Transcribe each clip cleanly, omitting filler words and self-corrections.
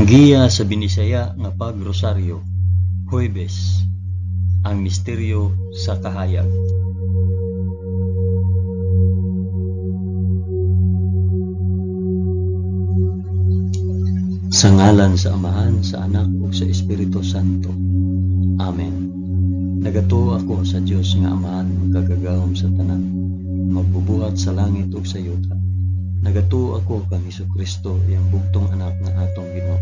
Ang giya sa Binisaya nga pagrosaryo, Huwebes, ang misteryo sa kahayag. Sa ngalan sa Amahan, sa Anak ug sa Espiritu Santo. Amen. Nagatuo ako sa Dios nga Amahan, makagagahom sa tanan, magbubuhat sa langit ug sa yuta. Nagatuo ako kang Hesukristo, iyang bugtong anak nga atong Ginoo.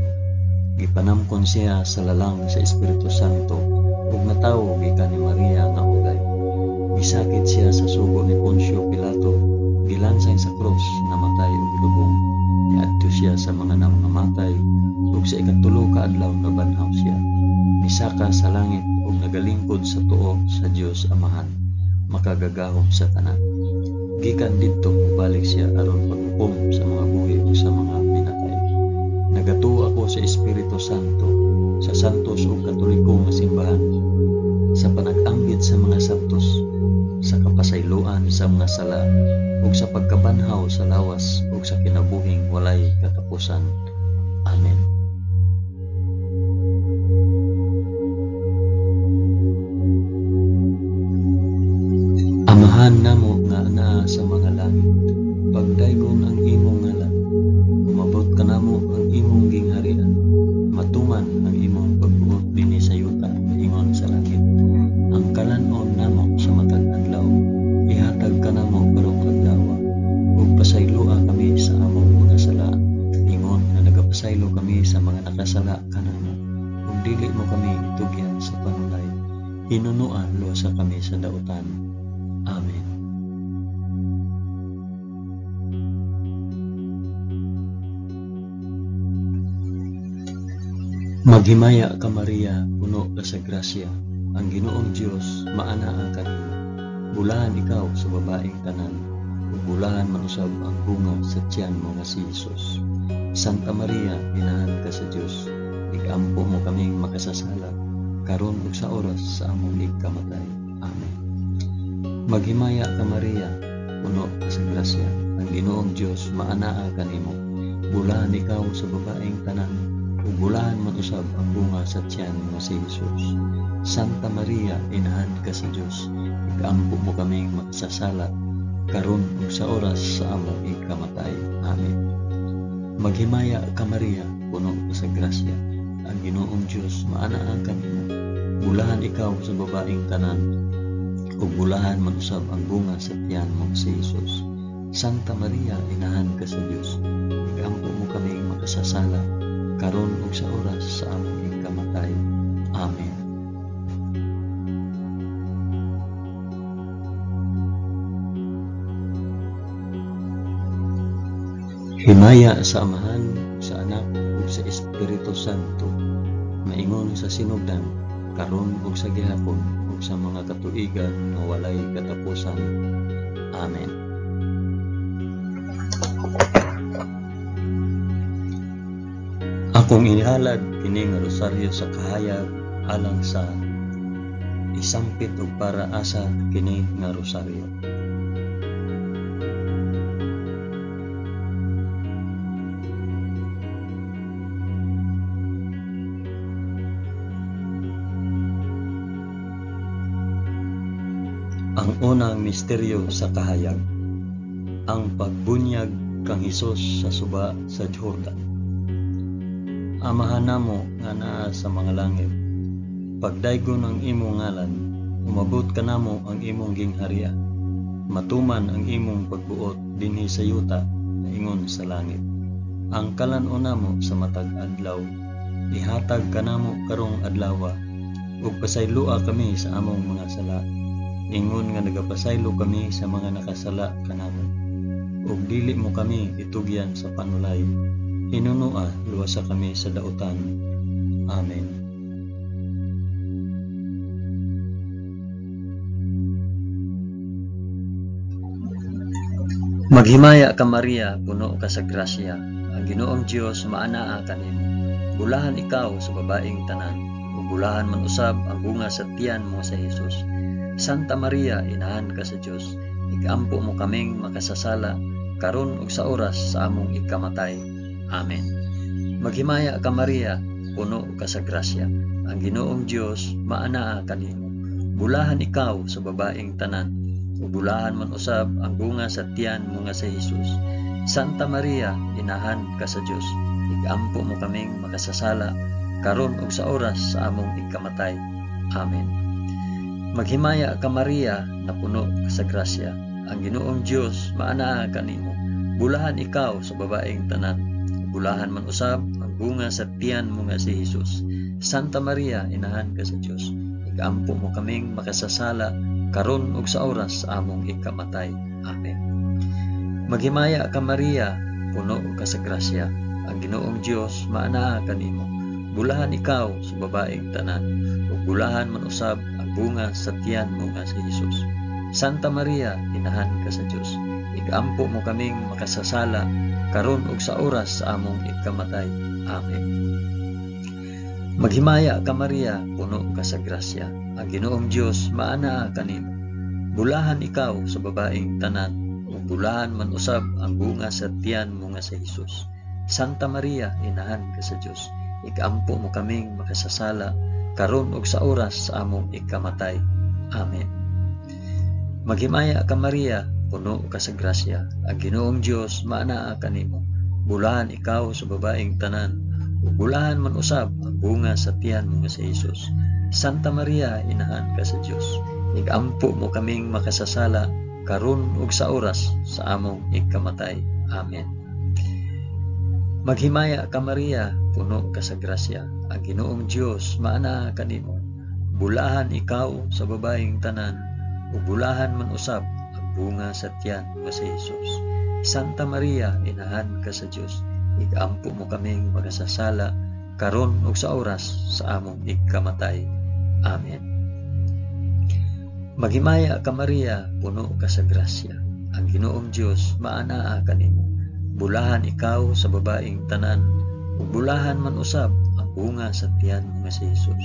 Gipanamkon siya sa lalang sa Espiritu Santo ug natawo gikan ni Maria nga ulay. Gisakit siya sa sugo ni Poncio Pilato, gilansang sa krus, namatay ug gilubong. Niadto siya sa mga nangamatay ug sa ikatulo ka adlaw nabanhaw siya. Misaka sa langit ug nagalingkod sa tuo sa Dios Amahan, makagagahom sa tanan. Gikan didto mobalik siya aron paghukom sa mga buhi ug sa mga pinatay. Nagatuo ako sa Espiritu Santo, sa santos ug katoliko nga simbahan, sa panag-ambit sa mga santos, sa kapasayloan sa mga sala, ug sa pagkabanhaw sa lawas ug sa kinabuhing walay katapusan. Amen. Amahan namo nga naa sa mga langit, pagdaygon ang imong ngalan, umabot kanamo ang imong gingharian, matuman ang imong pagbuot dinhi sa yuta ingon sa langit. Ang kalan-on namo sa matag adlaw, ihatag kanamo karong adlaw, ug pasayloa kami sa among mga sala, ingon nga nagapasaylo kami sa mga nakasala kanamo, ug dili mo kami itugyan sa panulay, hinunoa luwasa kami sa dautan. Amen. Maghimaya ka Maria, puno ka sa grasya, ang Ginoong Dios maanaa kanimo. Bulahan ikaw sa babaeng tanan, ug bulahan man usab ang bunga sa tiyan mo nga si Jesus. Santa Maria, inahan ka sa Dios, igampo mo kaming makasasala, karon ug sa oras sa among ikamatay. Amen. Maghimaya ka Maria, puno ka sa grasya, ang Ginoong Dios maanaa kanimo. Bulahan ikaw sa babaeng tanan, ug bulahan man usab ang bunga sa tiyan mo si Jesus. Santa Maria, inahan ka sa Dios, ikampo mo kaming makasasala, karon ug sa oras sa among ikamatay. Amen. Maghimaya ka Maria, puno ka sa grasya, ang Ginoong Dios maanaa kanimo. Bulahan ikaw sa babaeng tanan, ug bulahan man usab ang bunga sa tiyan mo si Jesus. Santa Maria, inahan ka sa Dios, ikampo mo kaming makasasala, karon ug sa oras sa among ikamatay. Amen. Himaya sa Amahan, sa Anak ug sa Espiritu Santo, maingon sa sinugdan, karon ug sa gihapon, ug sa mga katuigan nga walay katapusan. Amen. Akong inihalad kini nga rosaryo sa kahayag alang sa isampit ug para asa kini nga rosaryo. Ang unang misteryo sa kahayag, ang pagbunyag kang Hesus sa suba sa Jordan. Amahan namo nga naa sa mga langit, pagdaygon ang imong ngalan, umabot kanamo ang imong gingharian, matuman ang imong pagbuot dinhi sa yuta ingon sa langit. Ang kalan-on namo sa matag adlaw, ihatag kanamo karong adlawa, ug pasayloa kami sa among mga sala, ingon nga nagapasaylo kami sa mga nakasala kanamo, ug dili mo kami itugyan sa panulay, hinunoa luwasa kami sa dautan. Amen. Maghimaya ka Maria, puno ka sa grasya, ang Ginoong Dios maanaa kanimo. Bulahan ikaw sa babaeng tanan, ug bulahan man usab ang bunga sa tiyan mo sa Jesus. Santa Maria, inahan ka sa Dios, ikampo mo kaming makasasala, karon ug sa oras sa among ikamatay. Amen. Maghimaya ka Maria, puno ka sa grasya. Ang Ginoong Dios maanaa kanimo. Bulahan ikaw sa babaeng tanan, ug bulahan man usab ang bunga sa tiyan mo nga si Jesus. Santa Maria, inahan ka sa Dios, igampo mo kaming makasasala karon ug sa oras sa among ikamatay. Amen. Maghimaya ka Maria, napuno ka sa grasya. Ang Ginoong Dios maanaa kanimo. Bulahan ikaw sa babaeng tanan, bulahan man usab ang bunga sa tiyan mo nga si Jesus. Santa Maria, inahan ka sa Dios, igampo mo kaming makasasala karon ug sa oras sa among ikamatay. Amen. Maghimaya ka Maria, puno ka sa grasya. Ang Ginoong Dios maanaa kanimo. Bulahan ikaw sa babaeng tanan, ug bulahan man usab ang bunga sa tiyan mo nga si Jesus. Santa Maria, inahan ka sa Dios, igampo mo kaming makasasala karon ug sa oras sa among ikamatay. Amen. Maghimaya ka Maria, puno ka sa grasya. Ang Ginoong Dios maanaa kanimo. Bulahan ikaw sa babaeng tanan, ug bulahan man usab ang bunga sa tiyan mo nga si Jesus. Santa Maria, inahan ka sa Dios, igampo mo kaming makasasala karon ug sa oras sa among ikamatay. Amen. Maghimaya ka Maria, puno ka sa grasya. Ang Ginoong Dios maanaa kanimo. Bulahan ikaw sa babaeng tanan, ug bulahan man usab ang bunga sa tiyan mo nga si Jesus. Santa Maria, inahan ka sa Dios, igampo mo kaming makasasala karon ug sa oras sa among ikamatay. Amen. Maghimaya ka Maria, puno ka sa grasya. Ang Ginoong Dios maanaa kanimo. Bulahan ikaw sa babaeng tanan, ug bulahan man usab ang bunga sa tiyan mo si Jesus. Santa Maria, inahan ka sa Dios, igampo mo kaming makasasala karon ug sa oras sa among ikamatay. Amen. Maghimaya ka Maria, puno ka sa grasya. Ang Ginoong Dios maanaa kanimo. Bulahan ikaw sa babaeng tanan, ug bulahan man usab ang bunga sa tiyan mo nga si Jesus.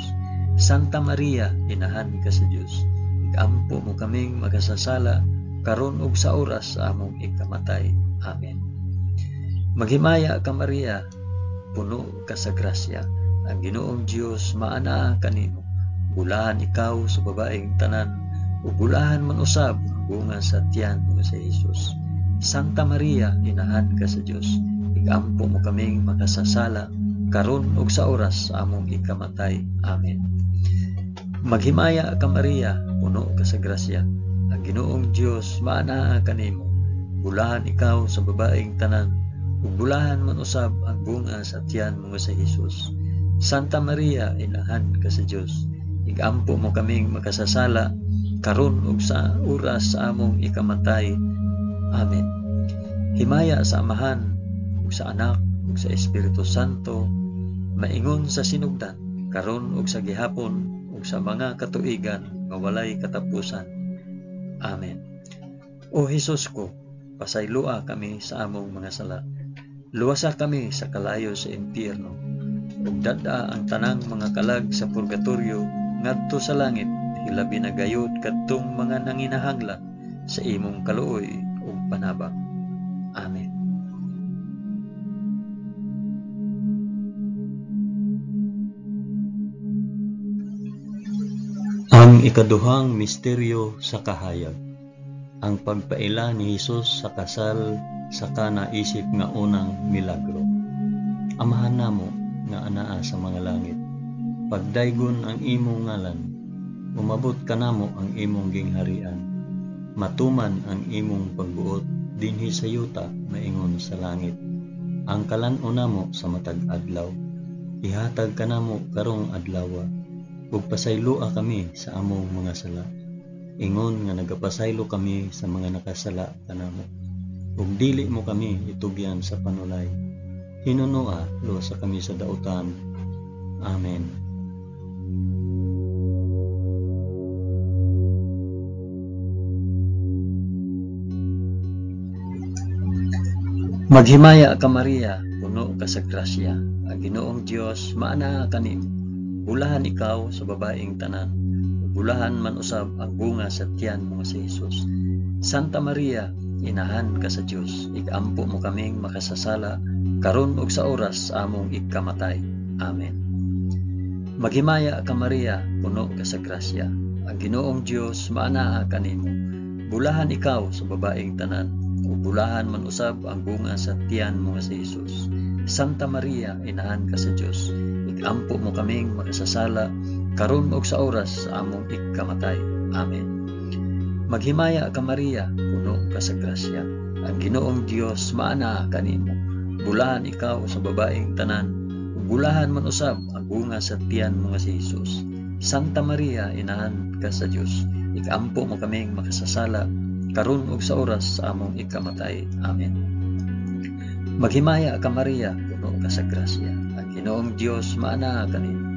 Santa Maria, inahan ka sa Dios, igampo mo kaming makasasala karon ug sa oras sa among ikamatay. Amen. Maghimaya ka Maria, puno ka sa grasya. Ang Ginoong Dios maanaa kanimo. Bulahan ikaw sa babaeng tanan, ug bulahan man usab ang bunga sa tiyan mo nga si Jesus. Santa Maria, inahan ka sa Dios, igampo mo kaming makasasala karon ug sa oras sa among ikamatay. Amen. Maghimaya ka Maria, puno ka sa grasya. Ang Ginoong Dios maanaa kanimo. Bulahan ikaw sa babaeng tanan, ug bulahan man usab ang bunga sa tiyan mo nga si Jesus. Santa Maria, inahan ka sa Dios, igampo mo kaming makasasala karon ug sa oras sa among ikamatay. Amen. Himaya sa Amahan ug sa Anak ug sa Espiritu Santo, maingon sa sinugdan, karon ug sa gihapon ug sa mga katuigan nga walay katapusan. Amen. O Hesus ko, pasayloa kami sa among mga sala. Luwasa kami sa kalayo sa impyerno. Ug dad-a ang tanang mga kalag sa purgatorio ngadto sa langit, hilabi na gayud kadtong mga nanginahanglan sa imong kaluoy ug panabang. Amen. Ang ikaduhang misteryo sa kahayag, ang pagpaila ni Hesus sa kasal sa Kana isip nga unang milagro. Amahan namo nga anaa sa mga langit, pagdaygon ang imong ngalan, umabot kanamo ang imong gingharian, matuman ang imong pagbuot dinhi sa yuta maingon sa langit. Ang kalan-on namo sa matag adlaw, ihatag kanamo karong adlawa, ug pasayloa kami sa among mga sala, ingon nga nagapasaylo kami sa mga nakasala kanamo. Ug dili mo kami itugyan sa panulay, hinunoa luwasa kami sa dautan. Amen. Maghimaya ka Maria, puno ka sa grasya. Ang Ginoong Dios maanaa kanimo. Bulahan ikaw sa babaeng tanan, ug bulahan man usab ang bunga sa tiyan mo nga si Hesus. Santa Maria, Inahan ka sa Dios, igampo mo kaming makasasala, karon ug sa oras sa among ikamatay. Amen. Maghimaya ka Maria, puno ka sa grasya. Ang Ginoong Dios maanaa kanimo. Bulahan ikaw sa babaeng tanan, ug bulahan man usab ang bunga sa tiyan mo nga si Jesus. Santa Maria, inahan ka sa Dios, igampo mo kaming makasasala, karon ug sa oras sa among ikamatay. Amen. Maghimaya ka Maria, puno ka sa grasya. Ang Ginoong Dios maanaa kanimo. Bulahan ikaw sa babaeng tanan, ug bulahan man usab ang bunga sa tiyan mo nga si Jesus. Santa Maria, inahan ka sa Dios, ikampo mo kaming makasasala, karon ug sa oras sa among ikamatay. Amen. Maghimaya ka Maria, puno ka sa grasya. Ang Ginoong Dios maanaa kanimo.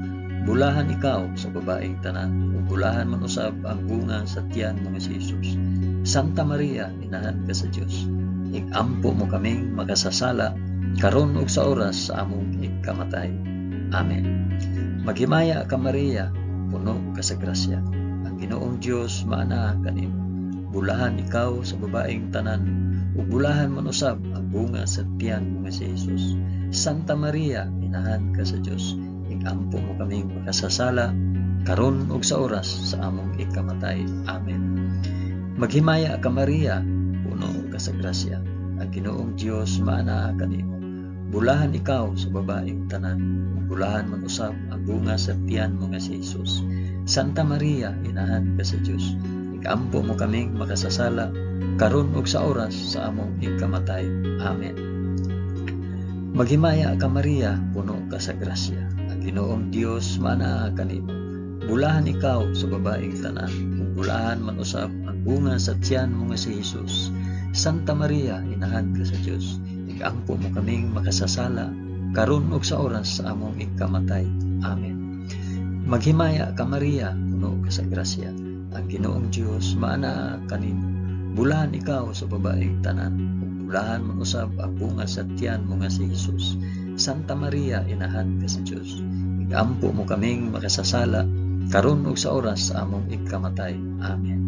Bulahan ikaw sa babaeng tanan, ug bulahan man usab ang bunga sa tiyan mo nga si Jesus. Santa Maria, inahan ka sa Dios, igampo mo kaming makasasala, karon ug sa oras sa among ikamatay. Amen. Maghimaya ka Maria, puno ka sa grasya. Ang Ginoong Dios maanaa kanimo. Bulahan ikaw sa babaeng tanan, ug bulahan man usab ang bunga sa tiyan mo nga si Jesus. Santa Maria, inahan ka sa Dios, igampo mo kaming makasasala, karon ug sa oras sa among ikamatay. Amen. Maghimaya ka Maria, puno ka sa grasya. Ang Ginoong Dios maanaa kanimo. Bulahan ikaw sa babaeng tanan, ug bulahan man usab ang bunga sa tiyan mo nga si Jesus. Santa Maria, inahan ka sa Dios, igampo mo kaming makasasala, karon ug sa oras sa among ikamatay. Amen. Maghimaya ka Maria, puno ka sa grasya. Ang Ginoong Dios maanaa kanimo. Bulahan ikaw sa babaeng tanan, ug bulahan man usab ang bunga sa tiyan mo nga si Jesus. Santa Maria, inahan ka sa Dios, igampo mo kaming makasasala, karon ug sa oras sa among ikamatay. Amen. Maghimaya ka Maria, puno ka sa grasya. Ang Ginoong Dios maanaa kanimo. Bulahan ikaw sa babaeng tanan, ug bulahan man usab ang bunga sa tiyan mo nga si Jesus. Santa Maria, inahan ka sa Dios, igampo mo kaming makasasala, karon ug sa oras sa among ikamatay. Amen.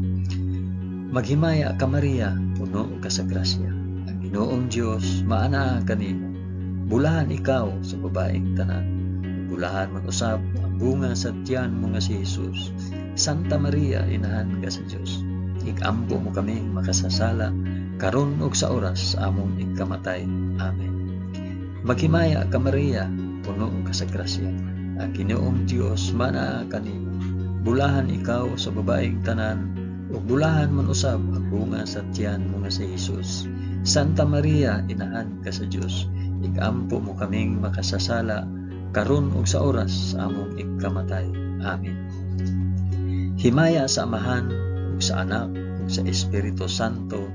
Maghimaya ka Maria, puno ka sa grasya. Ang Ginoong Dios maanaa kanimo. Bulahan ikaw sa babaeng tanan, ug bulahan man usab ang bunga sa tiyan mo nga si Jesus. Santa Maria, inahan ka sa Dios, igampo mo kaming makasasala, karon ug sa oras sa among ikamatay. Amen. Maghimaya ka Maria, puno ka sa grasya. Ang Ginoong Dios maanaa kanimo. Bulahan ikaw sa babaeng tanan, ug bulahan man usab ang bunga sa tiyan mo nga si Jesus. Santa Maria, inahan ka sa Dios, igampo mo kaming makasasala, karon ug sa oras sa among ikamatay. Amen. Himaya sa Amahan, ug sa Anak, ug sa Espiritu Santo,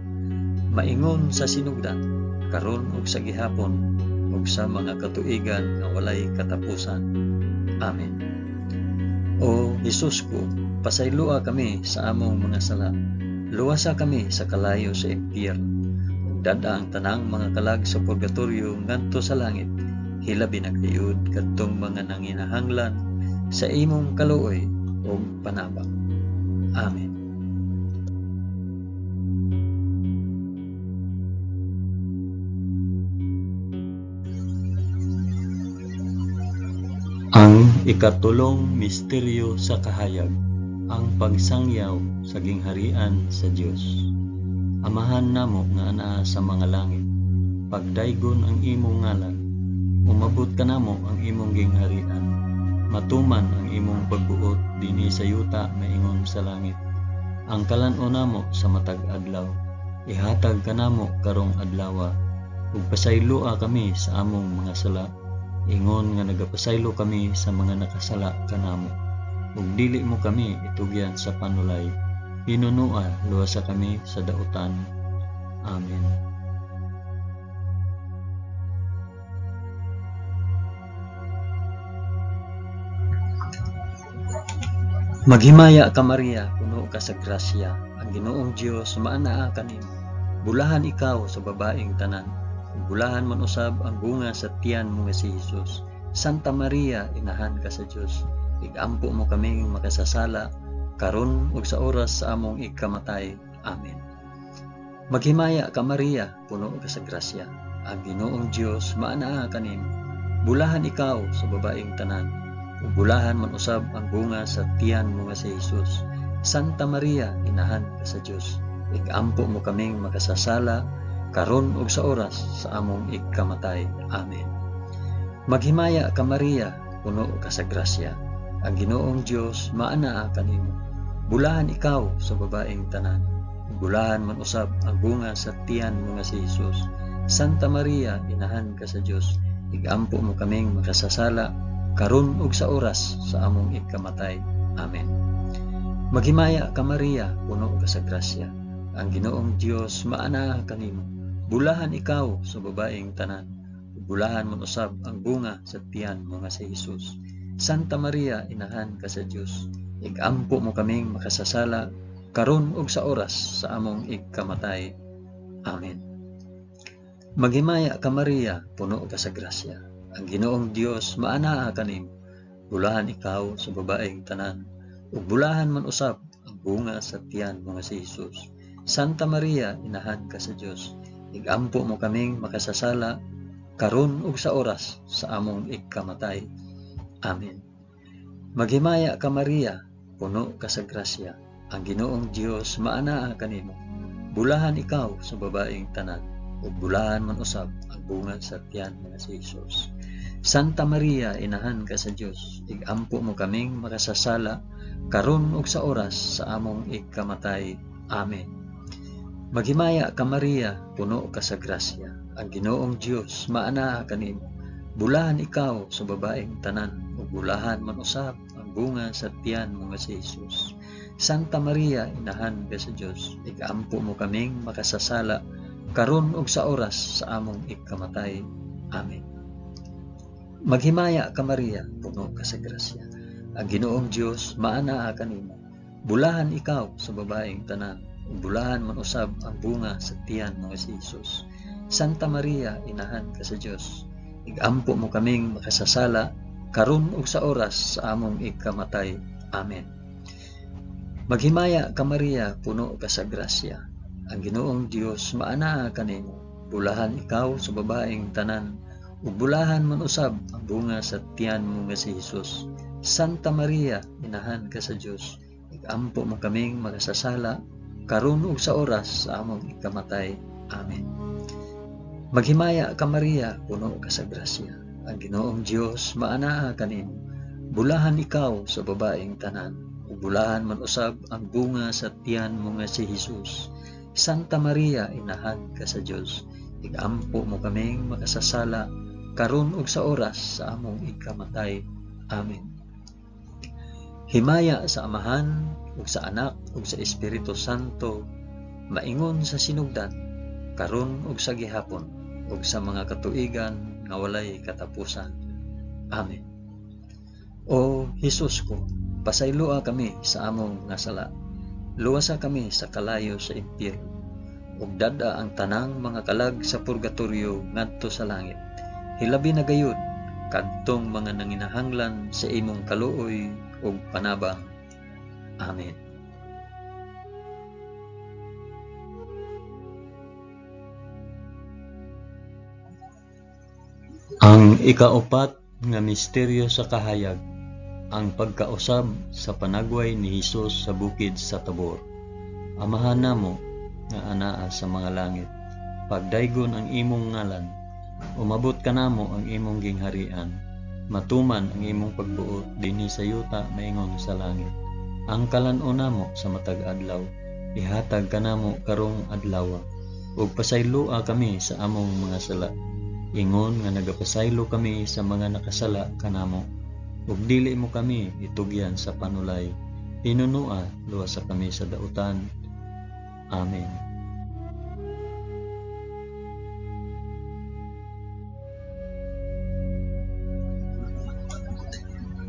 maingon sa sinugdan, karon ug sa gihapon, ug sa mga katuigan nga walay katapusan. Amen. O Jesus ko, pasayloa kami sa among mga sala. Luwasa kami sa kalayo sa impyerno. Ug dad-a ang tanang mga kalag sa purgatorio ngadto sa langit. Hilabi na gayud kadtong mga nanginahanglan sa imong kaluoy ug panabang. Amen. Ang ikatulong misteryo sa kahayag, ang pagsangyaw sa gingharian sa Dios. Amahan namo nga anaa sa mga langit, pagdaygon ang imong ngalan, umabot kanamo ang imong gingharian, matuman ang imong pagbuot dinhi sa yuta maingon sa langit. Ang kalan-on namo sa matag adlaw, ihatag kanamo karong adlawa, ug pasayloa kami sa among mga sala, ingon nga nagapasaylo kami sa mga nakasala kanamo. Ug dili mo kami itugyan sa panulay, hinunua luwasa kami sa dautan. Amen. Maghimaya ka Maria, puno ka sa grasya. Ang Ginoong Dios maanaa kanimo. Bulahan ikaw sa babaeng tanan, bulahan man usab ang bunga sa tiyan mo nga si Jesus. Santa Maria, inahan ka sa Dios, igampo mo kaming makasasala, karon ug sa oras sa among ikamatay. Amen. Maghimaya ka Maria, puno ka sa grasya. Ang Ginoong Dios maanaa kanimo. Bulahan ikaw sa babaeng tanan, ug bulahan man usab ang bunga sa tiyan mo nga si Jesus. Santa Maria, inahan ka sa Dios, igampo mo kaming makasasala karon ug sa oras sa among igkamatay. Amen. Maghimaya ka Maria, puno ka sa grasya. Ang Ginoong Dios maanaa kanimo. Bulahan ikaw sa babaeng tanan, ug bulahan man usab ang bunga sa tiyan mo nga si Jesus. Santa Maria, inahan ka sa Dios, igampo mo kaming makasasala karon ug sa oras sa among igkamatay. Amen. Maghimaya ka Maria, puno ka sa grasya. Ang Ginoong Dios maanaa kanimo. Bulahan ikaw sa babaeng tanan, ug bulahan man usab ang bunga sa tiyan mo nga si Jesus. Santa Maria, inahan ka sa Dios, igampo mo kaming makasasala karon ug sa oras sa among igkamatay. Amen. Maghimaya ka Maria, puno ka sa grasya. Ang Ginoong Dios maanaa kanimo. Bulahan ikaw sa babaeng tanan, ug bulahan man usab ang bunga sa tiyan mo nga si Jesus. Santa Maria, inahan ka sa Dios, igampo mo kaming makasasala karon ug sa oras sa among igkamatay. Amen. Maghimaya ka Maria, puno ka sa grasya. Ang Ginoong Dios maanaa kanimo. Bulahan ikaw sa babaeng tanan, ug bulahan man usab ang bunga sa tiyan mo nga si Jesus. Santa Maria, inahan ka sa Dios, igampo mo kaming makasasala karon ug sa oras sa among igkamatay. Amen. Maghimaya ka Maria, puno ka sa grasya. Ang Ginoong Dios maanaa kanimo. Bulahan ikaw sa babaeng tanan, ug bulahan man usab ang bunga sa tiyan mo nga si Jesus. Santa Maria, inahan ka sa Dios, igampo mo kaming makasasala karon ug sa oras sa among igkamatay. Amen. Maghimaya ka Maria, puno ka sa grasya. Ang Ginoong Dios maanaa kanimo. Bulahan ikaw sa babaeng tanan, ug bulahan man usab ang bunga sa tiyan mo nga si Jesus. Santa Maria, inahan ka sa Dios, igampo mo kaming makasasala karon ug sa oras sa among igkamatay. Amen. Maghimaya ka Maria, puno ka sa grasya. Ang Ginoong Dios maanaa kanimo. Bulahan ikaw sa babaeng tanan, ug bulahan man usab ang bunga sa tiyan mo nga si Jesus. Santa Maria, inahan ka sa Dios, igampo mo kaming makasasala karon ug sa oras sa among ikamatay. Amen. Maghimaya ka Maria, puno ka sa grasya. Ang Ginoong Dios maanaa kanimo. Bulahan ikaw sa babaeng tanan, ug bulahan man usab ang bunga sa tiyan mo nga si Jesus. Santa Maria, inahan ka sa Dios, igampo mo kaming makasasala karon ug sa oras sa among ikamatay. Amen. Himaya sa Amahan ug sa Anak ug sa Espiritu Santo, maingon sa sinugdan, karon ug sa gihapon, ug sa mga katuigan nga walay katapusan. Amen. O Hesus ko, pasayloa kami sa among nga sala. Luwasa kami sa kalayo sa impyerno, ug dad-a ang tanang mga kalag sa purgatorio ngadto sa langit. Hilabi na gayud kadtong mga nanginahanglan sa imong kaluoy ug panabang. Amen. Ang ikaupat nga misteryo sa kahayag, ang pagkausab sa panagway ni Hesus sa bukid sa Tabor. Amahan namo nga anaa sa mga langit, pagdaygon ang imong ngalan, umabot kanamo ang imong gingharian, matuman ang imong pagbuot dinhi sa yuta maingon sa langit. Ang kalan-on namo sa matag adlaw, ihatag kanamo karong adlaw, ug pasayloa kami sa among mga sala, ingon nga nagapasaylo kami sa mga nakasala kanamo, ug dili mo kami itugyan sa panulay, hinunua luwasa kami sa dautan. Amen.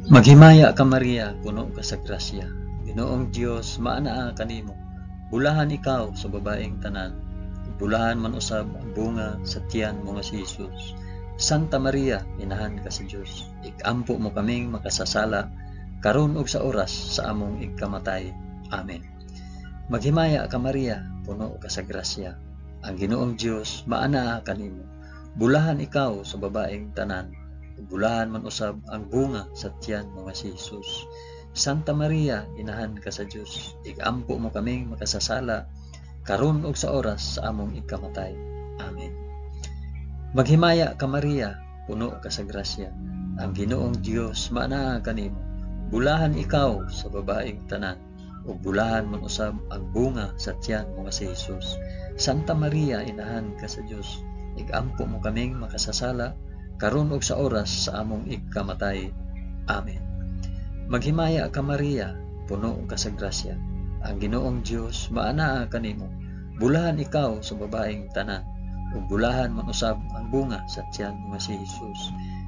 Maghimaya ka Maria, puno ka sa grasya. Ginoong Dios maanaa kanimo. Bulahan ikaw sa babaeng tanan, bulahan man usab ang bunga sa tiyan mo nga si Jesus. Santa Maria, inahan ka sa Dios, ikampo mo kaming makasasala karon ug sa oras sa among igkamatay. Amen. Maghimaya ka Maria, puno ka sa grasya. Ang Ginoong Dios maanaa kanimo. Bulahan ikaw sa babaeng tanan, ug bulahan man usab ang bunga sa tiyan mo nga si Jesus. Santa Maria, inahan ka sa Dios, igampo mo kaming makasasala karon ug sa oras sa among ikamatay. Amen. Maghimaya ka Maria, puno ka sa grasya. Ang Ginoong Dios maanaa kanimo. Bulahan ikaw sa babaeng tanan, ug bulahan man usab ang bunga sa tiyan mo nga si Jesus. Santa Maria, inahan ka sa Dios, igampo mo kaming makasasala karon ug sa oras sa among ikamatay. Amen. Maghimaya ka Maria, puno ka sa grasya. Ang Ginoong Dios maanaa kanimo. Bulahan ikaw sa babaeng tanan, ug bulahan man usab ang bunga sa tiyan mo nga si Jesus.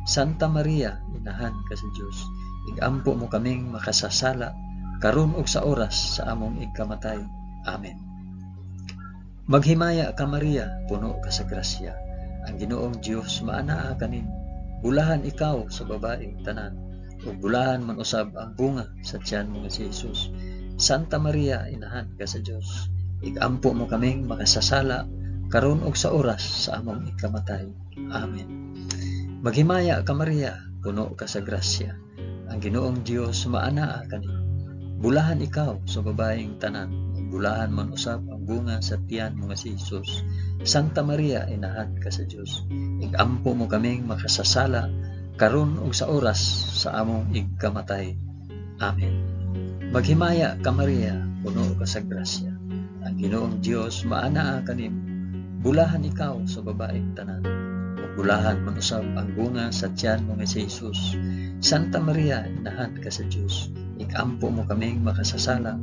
Santa Maria, inahan ka sa Dios, igampo mo kaming makasasala karon ug sa oras sa among ikamatay. Amen. Maghimaya ka Maria, puno ka sa grasya. Ang Ginoong Dios maanaa kanimo. Bulahan ikaw sa babaeng tanan, ug bulahan man usab ang bunga sa tiyan mo nga si Jesus. Santa Maria, inahan ka sa Dios, igampo mo kaming makasasala karon ug sa oras sa among ikamatay. Amen. Maghimaya ka Maria, puno ka sa grasya. Ang Ginoong Dios maanaa kanimo. Bulahan ikaw sa babaeng tanan, ug bulahan man usab ang bunga sa tiyan mo nga si Jesus. Santa Maria, inahan ka sa Dios, igampo mo kaming makasasala karon ug sa oras sa among ikamatay. Amen. Maghimaya ka Maria, puno ka sa grasya. Ang Ginoong Dios maanaa kanimo. Bulahan ikaw sa babaeng tanan, ug bulahan man usab ang bunga sa tiyan mo nga si Jesus. Santa Maria, inahan ka sa Dios, igampo mo kaming makasasala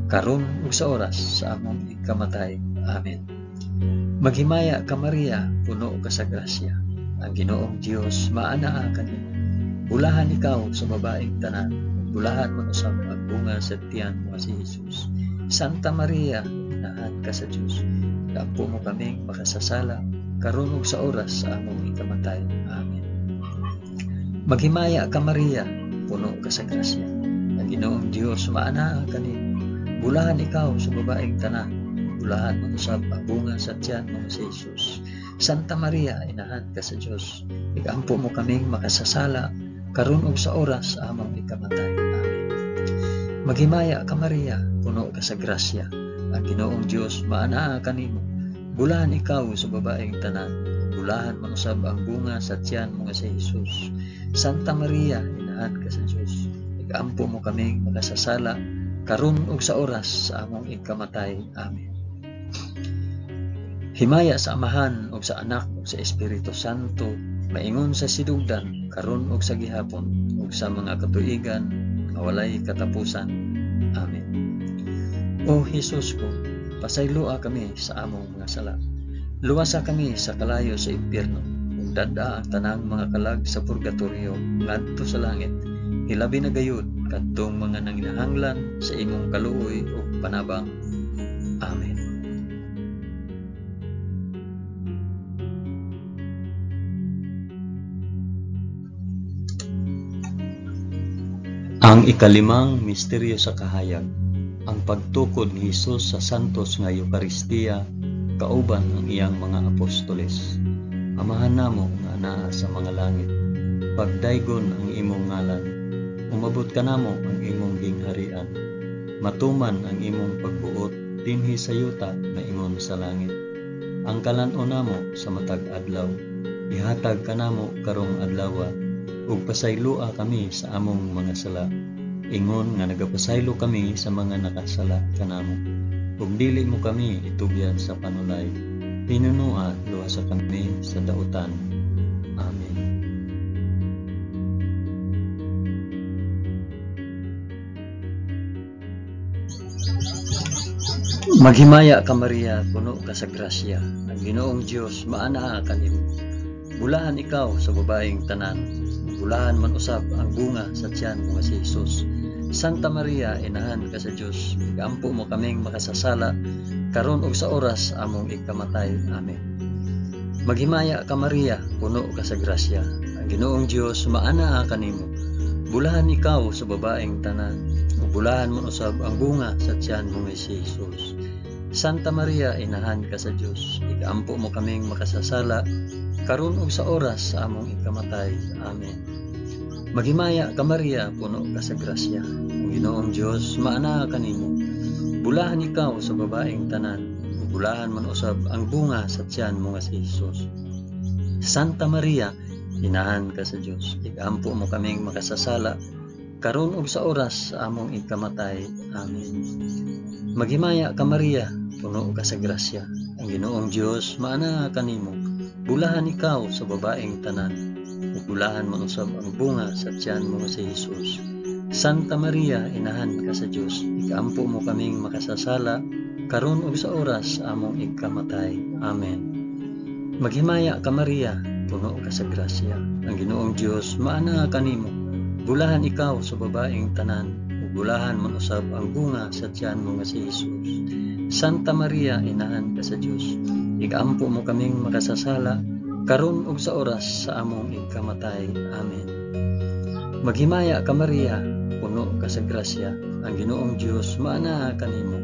karon ug sa oras sa among ikamatay. Amen. Maghimaya ka Maria, puno ka sa grasya. Ang Ginoong Dios maanaa kanimo. Bulahan ikaw sa babaeng tanan, ug bulahan man usab ang bunga sa tiyan mo nga si Jesus. Santa Maria, inahan ka sa Dios, igampo mo kaming makasasala karon ug sa oras sa among ikamatay. Amen. Maghimaya ka Maria, puno ka sa grasya. Ang Ginoong Dios maanaa kanimo. Bulahan ikaw sa babaeng tanan, bulahan man usab ang bunga sa tiyan mo nga si Jesus. Santa Maria, inahan ka sa Dios, igampo mo kaming makasasala karon ug sa oras sa among ikamatay. Amen. Maghimaya ka Maria, puno ka sa grasya. Ang Ginoong Dios maanaa kanimo. Bulahan ikaw sa babaeng tanan, bulahan man usab ang bunga sa tiyan mo nga si Jesus. Santa Maria, inahan ka sa Dios, igampo mo kaming makasasala karon ug sa oras sa among ikamatay. Amen. Himaya sa Amahan ug sa Anak ug sa Espiritu Santo, maingon sa sidugdan karon ug sa gihapon ug sa mga katuigan nga walay katapusan. Amen. O Hesus ko, pasayloa kami sa among mga sala. Luwasa kami sa kalayo sa impyerno ug dad-a ang tanang mga kalag sa purgatorio ngadto sa langit. Hilabi na gayud kadtong mga nanginahanglan sa imong kaluoy ug panabang. Amen. Ang ikalimang misteryo sa kahayag, ang pagtukod ni Hesus sa santos nga Eukaristiya kauban ang iyang mga apostoles. Amahan namo nga anaa sa mga langit, pagdaygon ang imong ngalan, umabot kanamo ang imong gingharian, matuman ang imong pagbuot dinhi sa yuta maingon sa langit. Ang kalan-on namo sa matag adlaw, ihatag kanamo karong adlawa, ug pasayloa kami sa among mga sala, ingon nga nagapasaylo kami sa mga nakasala kanamo. Ug dili mo kami itugyan sa panulay, hinunua luwasa kami sa dautan. Amen. Maghimaya ka Maria, puno ka sa grasya. Ang Ginoong Dios maanaa kanimo. Bulahan ikaw sa babaeng tanan, bulahan man usab ang bunga sa tiyan mo nga si Jesus. Santa Maria, inahan ka sa Dios, igampo mo kaming makasasala karon ug sa oras among ikamatay. Amen. Maghimaya ka Maria, puno ka sa grasya. Ang Ginoong Dios maanaa kanimo. Bulahan ikaw sa babaeng tanan, ug bulahan man usab ang bunga sa tiyan mo nga si Jesus. Santa Maria, inahan ka sa Dios, igaampo mo kaming makasasala, karon ug sa oras sa among ikamatay. Amen. Maghimaya ka Maria, puno ka sa grasya. Ang Ginoong Dios maanaa kanimo. Bulahan ikaw sa babaeng tanan, ug bulahan man usab ang bunga sa tiyan mo nga si Hesus. Santa Maria, inahan ka sa Dios, igaampo mo kaming makasasala, karon ug sa oras sa among ikamatay. Amen. Maghimaya ka Maria, puno ka sa grasya. Ang Ginoong Dios maanaa kanimo. Bulahan ikaw sa babaeng tanan, ug bulahan man usab ang bunga sa tiyan mo nga si Hesus. Santa Maria, inahan ka sa Dios, igaampo mo kaming makasasala, karon ug sa oras sa among ikamatay. Amen. Maghimaya ka Maria, puno ka sa grasya. Ang Ginoong Dios maanaa kanimo. Bulahan ikaw sa babaeng tanan, ug bulahan man usab ang bunga sa tiyan mo nga si Hesus. Santa Maria, inahan ka sa Dios, igaampo mo kaming makasasala, karon ug sa oras sa among ikamatay. Amen. Maghimaya ka Maria, puno ka sa grasya. Ang Ginoong Dios maanaa kanimo.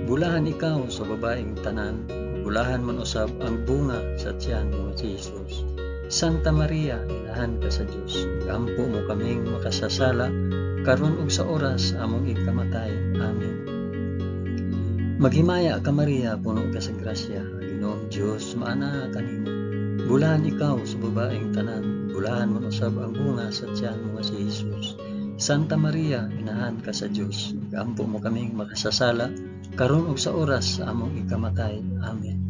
Bulahan ikaw sa babaeng tanan, ug bulahan man usab ang bunga sa tiyan mo nga si Hesus. Santa Maria, inahan ka sa Dios, igaampo mo kaming makasasala, karon ug sa oras sa among ikamatay. Amen. Maghimaya ka Maria, puno ka sa grasya. Ang Ginoong Dios maanaa kanimo. Bulahan ikaw sa babaeng tanan, bulahan man usab ang bunga sa tiyan mo nga si Hesus. Santa Maria, inahan ka sa Dios, igaampo mo kaming makasasala, karon ug sa oras sa among ikamatay. Amen.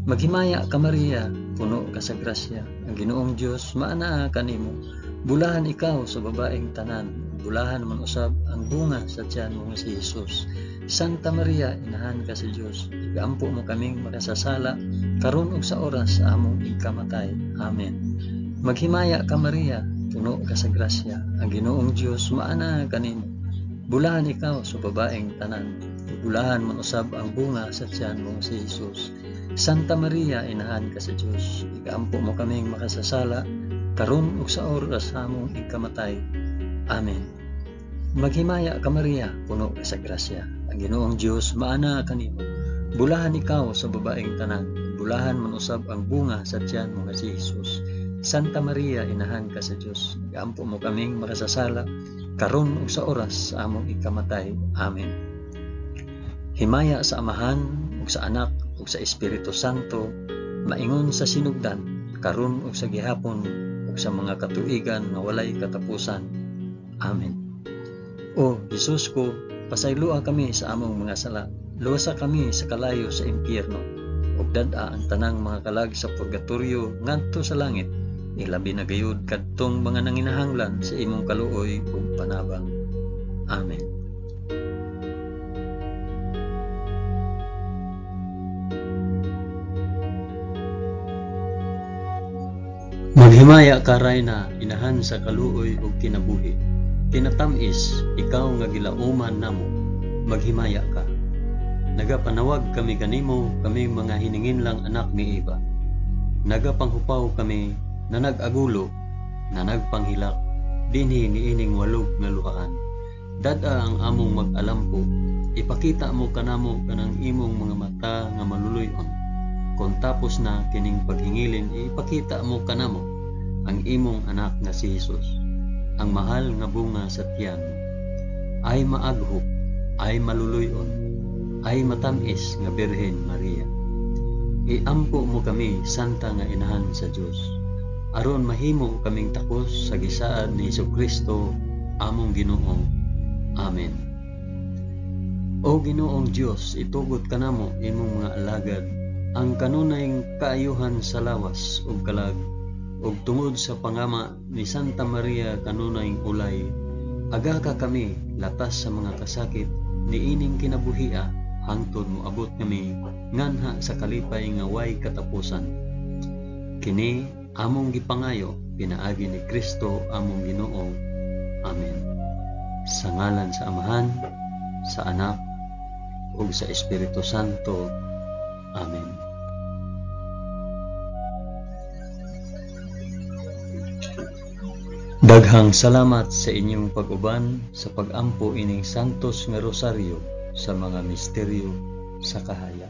Maghimaya ka Maria, puno ka sa grasya. Ang Ginoong Dios maanaa kanimo. Bulahan ikaw sa babaeng tanan, bulahan man usab ang bunga sa tiyan mo nga si Hesus. Santa Maria, inahan ka sa Dios, igaampo mo kaming makasasala, karon ug sa oras sa among ikamatay. Amen. Maghimaya ka Maria, puno ka sa grasya. Ang Ginoong Dios maanaa kanimo. Bulahan ikaw sa babaeng tanan, bulahan man usab ang bunga sa tiyan mo nga si Hesus. Santa Maria, inahan ka sa Dios, igaampo mo kaming makasasala, karon ug sa oras sa among ikamatay. Amen. Maghimaya ka Maria, puno ka sa grasya. Ang Ginoong Dios maanaa kanimo. Bulahan ikaw sa babaeng tanan, bulahan man usab ang bunga sa tiyan mo nga si Hesus. Santa Maria, inahan ka sa Dios, igaampo mo kaming makasasala, karon ug sa oras sa among ikamatay. Amen. Himaya sa Amahan ug sa Anak ug sa Espiritu Santo, maingon sa sinugdan, karon ug sa gihapon ug sa mga katuigan nga walay katapusan. Amen. O Hesus ko, pasayloa kami sa among mga sala, luwasa kami sa kalayo sa impyerno, ug dad-a ang tanang mga kalag sa purgatorio ngadto sa langit, ilabi na gayud kadtong mga nanginahanglan sa imong kaluoy ug panabang. Amen. Maghimaya ka Rayna, inahan sa kaluoy ug kinabuhi. Kinatamis, ikaw nga gilauman namo, maghimaya ka. Nagapanawag kami kanimo, kami mga hininginlang anak ni Eva. Nagapanghupaw kami na nag-agulo, na nagpanghilak, dinhi niining walog nga luhaan. Dad-a ang among mag-alampo, ipakita mo kanamo kanang imong mga mata nga maluluy-on. Kon tapos na kining paghingilin, ipakita mo kanamo ang imong anak nga si Hesus, ang mahal nga bunga sa tiyan. Ay maaghop, ay maluluy-on, ay matamis nga Birhen Maria. Iampo mo kami, Santa nga Inahan sa Dios, aron mahimo kaming takos sa gisaad ni Hesukristo among Ginoo. Amen. O Ginoong Dios, itugot kanamo imong mga alagad ang kanunay kaayuhan sa lawas ug kalag, ug tungod sa pangama ni Santa Maria kanunay ulay, aga ka kami latas sa mga kasakit niining kinabuhia hangtod moabot kami nganha sa kalipay nga way katapusan. Kini among gipangayo pinaagi ni Kristo among Ginoo. Amen. Sa ngalan sa Amahan, sa Anak, ug sa Espiritu Santo. Amen. Daghang salamat sa inyong pag-uban sa pag-ampo ining Santos nga Rosaryo sa mga misteryo sa kahayag.